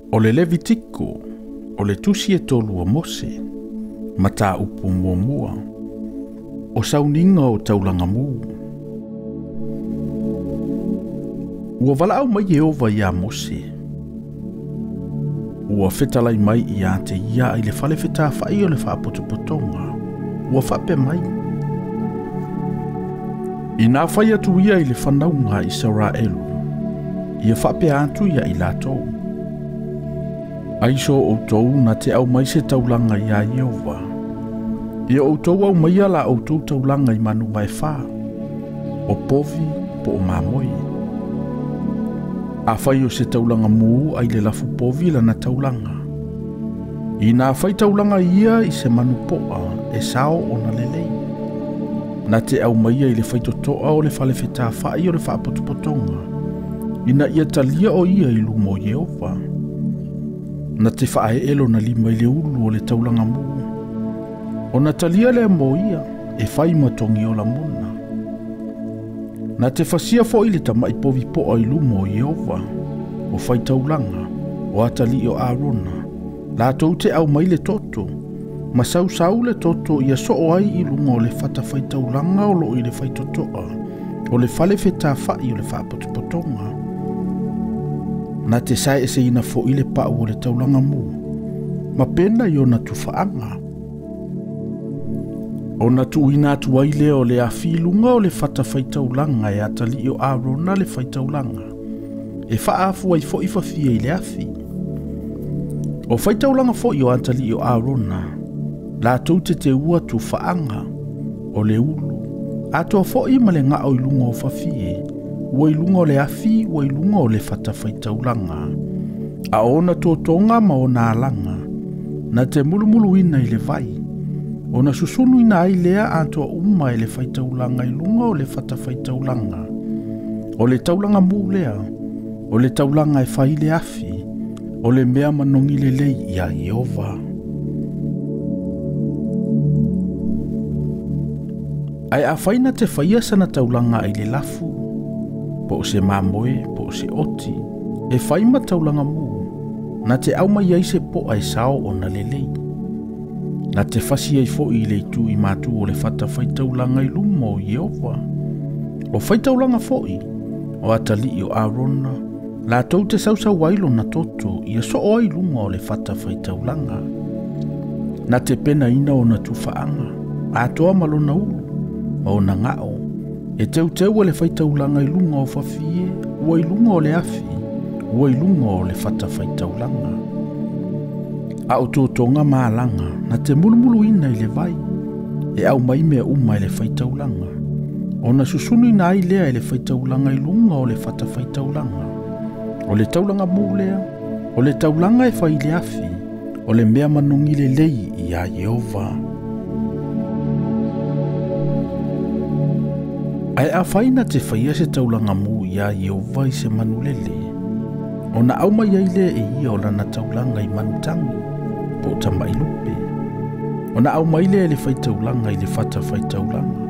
O le Levitiko, o le tusi e tolu a Mose, mataupu muamua, o sauniga o taulaga mu. Ua valaau mai Ieova iā Mose, ua fetalai mai ia te ia i le fale fetafa'i o le faapotopotoga, ua faapea mai. Inā fai atu ia i le fanauga a Isaraelu, ia faapea atu ia i latou. Aiso outou na te aumai se taulaga iā Ieova. Ia outou aumaia la outou taulaga i manu vaefa, o povi po o mamoe. Afai o se taulaga mu ai le lafu povi lana taulaga. Ina fai taulaga ia i se manu po'a e sao ona lelei. Na te aumaia i le faitotoa o le fale fetafa'i o le faapotopotoga, ina ia talia o ia i luma o Ieova. Na te faaee lona lima i le ulu o le taulaga mu. Ona talia lea mo ia, e fai ma togiola mona. Na te fasia fo'i le tama'i povi po'a i luma o Ieova, o faitaulaga, o atalii o Arona, latou te aumai le toto, ma sausau le toto ia soo ai i luga o le fata faitaulaga o loo i le faitotoa, o le fale fetafa'i o le faapotopotoga. Na te saeseina fo'i le pa'u o le taulaga mu, ma pena i ona tufaaga. Ona tuuina atu ai lea o le afi i luga o le fata faitaulaga e atalii o Arona le faitaulaga, e faaafu ai fo'i fafie i le afi. O faitaulaga fo'i o atalii o Arona, latou te teua tufaaga, o le ulu, atoa fo'i ma le ga'o i luga o fafie, ua i luga o le afi, ua i luga o le fata faitaulaga. A ona totoga ma ona alaga, na te mulumuluina i le vai, ona susunuina ai lea atoa uma e le faitaulaga i luga o le fata faitaulaga. O le taulaga mu lea, o le taulaga e fai le afi, o le mea manogi lelei iā Ieova. Ae afai na te faia sana taulaga ai le lafu, po o se mamoe, po o se oti, e fai ma taulaga mu, na te aumai ai se po'a e sao ona lelei. Na te fasi ai fo'i i le itu i matu o le fata faitaulaga i luma o Ieova. O faitaulaga fo'i, o atalii o Arona, latou te sausau ai lona toto, ia soo ai luga o le fata faitaulaga. Na te penaina ona tufaaga, atoa ma lona ulu, ma ona ga'o, e teuteu e le faitaulaga i luga o fafie, ua i luga o le afi, ua i luga o le fata faitaulaga. A o totoga ma alaga, na te mulumuluina i le vai, e aumai mea uma e le faitaulaga. Ona susunuina ai lea e le faitaulaga i luga o le fata faitaulaga. O le taulaga mu lea, o le taulaga e fai i le afi, o le mea manogi lelei iā Ieova. Ae afai na te faia se taulaga mu iā Ieova i se manulele, ona aumai ai lea e ia o lana taulaga i manutago, po o tama'i lupe. Ona aumai lea e le faitaulaga i le fata faitaulaga,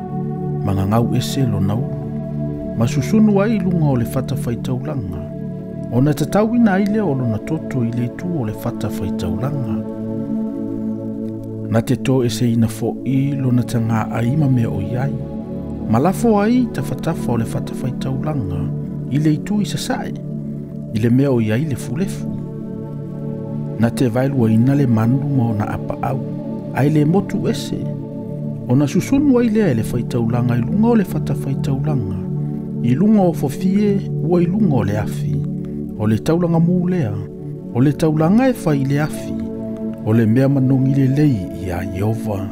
ma gagau ese lona ulu, ma susunu ai i luga o le fata faitaulaga, ona tatauina ai lea o lona toto i le itu o le fata faitaulaga. Na te toeseina fo'i lona tagaai ma mea o i ai, ma lafo ai tafatafa o le fata faitaulaga i le itu i sasae, i le mea o i ai le fulefu. Na te vaeluaina le manu ma ona apaau, ae le motu ese, ona susunu ai lea e le faitaulaga i luga o le fata faitaulaga, i luga o fofie ua i luga o le afi, o le taulaga mu lea, o le taulaga e fai i le afi, o le mea manogi lelei iā Ieova.